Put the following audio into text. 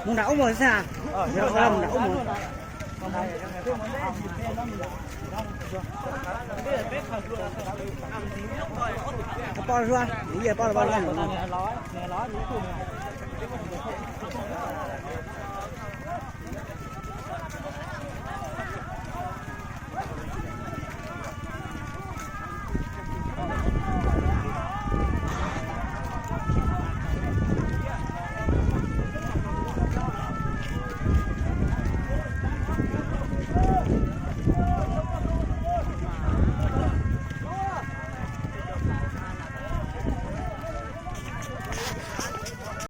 Mus nram ub mus xwb, mus nram ub mus. Poj zuag, yog poj los poj zuag.